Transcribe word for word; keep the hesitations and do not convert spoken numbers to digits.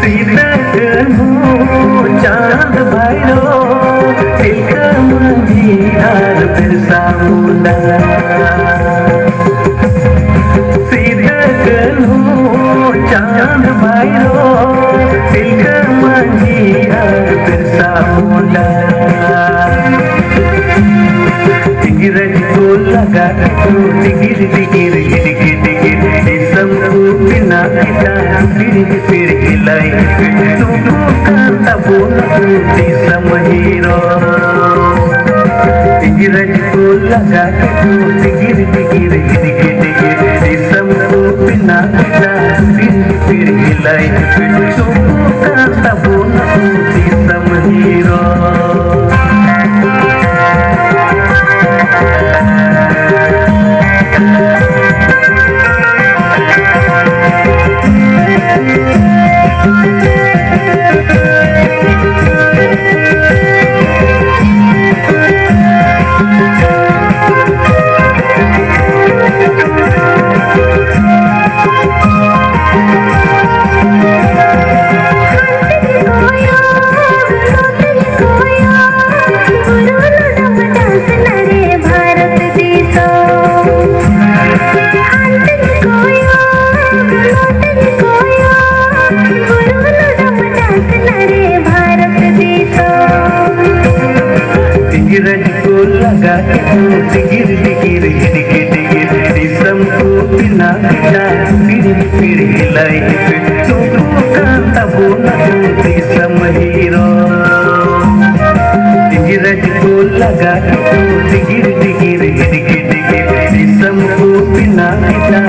ᱥᱤᱫᱟᱹ ᱠᱟᱹᱱᱦᱩ ᱪᱟᱸᱫᱽ ᱵᱷᱟᱭᱨᱳ, ᱛᱤᱞᱠᱟᱹ ᱢᱟᱹᱡᱷᱤ ᱟᱨ ᱵᱤᱨᱥᱟ ᱢᱩᱱᱰᱟ᱾ ᱥᱤᱫᱟᱹ ᱠᱟᱹᱱᱦᱩ ᱪᱟᱸᱫᱽ ᱵᱷᱟᱭᱨᱳ, ᱛᱤᱞᱠᱟᱹ ᱢᱟᱹᱡᱷᱤ ᱟᱨ ᱵᱤᱨᱥᱟ ᱢᱩᱱᱰᱟ᱾ ᱤᱝᱨᱮᱡᱽ ᱠᱚ ᱞᱟᱜᱟ ᱠᱮᱫ ᱠᱚ ᱴᱤᱜᱤᱨ ᱴᱤᱜᱤᱨ ᱜᱤᱰᱤᱜᱤ ᱴᱤᱜᱤᱨ, ᱫᱤᱥᱚᱢ ᱠᱚ ᱵᱮᱱᱟᱣ ᱠᱮᱫᱟ ᱯᱤᱲ ᱯᱤᱲ ᱠᱤᱞᱟᱹᱭ᱾ ᱱᱩᱠᱩ ᱠᱟᱱ ᱛᱟᱵᱚᱱᱟ ᱠᱚ ᱫᱤᱥᱚᱢ ᱦᱤᱨᱳ᱾ ᱤᱝᱨᱮᱡᱽ ᱠᱚ ᱞᱟᱜᱟ ᱠᱮᱫ ᱠᱚ ᱴᱤᱜᱤᱨ ᱴᱤᱜᱤᱨ ᱜᱤᱰᱤᱜᱤ ᱴᱤᱜᱤᱨ, ᱫᱤᱥᱚᱢ ᱠᱚ ᱵᱮᱱᱟᱣ ᱠᱮᱫᱟ ᱯᱤᱲ ᱯᱤᱲ ᱠᱤᱞᱟᱹᱭ᱾ ᱱᱩᱠᱩ ᱠᱟᱱ ᱛᱟᱵᱚᱱᱟ ᱠᱚ ᱫᱤᱥᱚᱢ ᱦᱤᱨᱳ᱾ ᱨᱟᱡᱽ ᱠᱚ ᱞᱟᱜᱟ ᱠᱮᱫᱟ ᱰᱤᱜᱤᱨ ᱰᱤᱜᱤᱨ ᱰᱤᱜᱤᱨ ᱰᱤᱜᱤᱨ, ᱫᱤᱥᱚᱢ ᱠᱚ ᱵᱮᱱᱟᱣ ᱠᱮᱫᱟ ᱯᱤᱲᱦᱤ ᱯᱤᱲᱦᱤ ᱞᱟᱹᱭ ᱯᱮ, ᱱᱩᱠᱩ ᱠᱟᱱ ᱛᱟᱵᱚᱱᱟ ᱠᱚ ᱫᱤᱥᱚᱢ ᱦᱤᱨᱳ᱾ ᱤᱝᱨᱮᱡᱽ ᱠᱚ ᱞᱟᱜᱟ ᱠᱮᱫᱟ ᱰᱤᱜᱤᱨ ᱰᱤᱜᱤᱨ ᱰᱤᱜᱤᱨ ᱰᱤᱜᱤᱨ, ᱫᱤᱥᱚᱢ ᱠᱚ ᱵᱮᱱᱟᱣ ᱠᱮᱫᱟ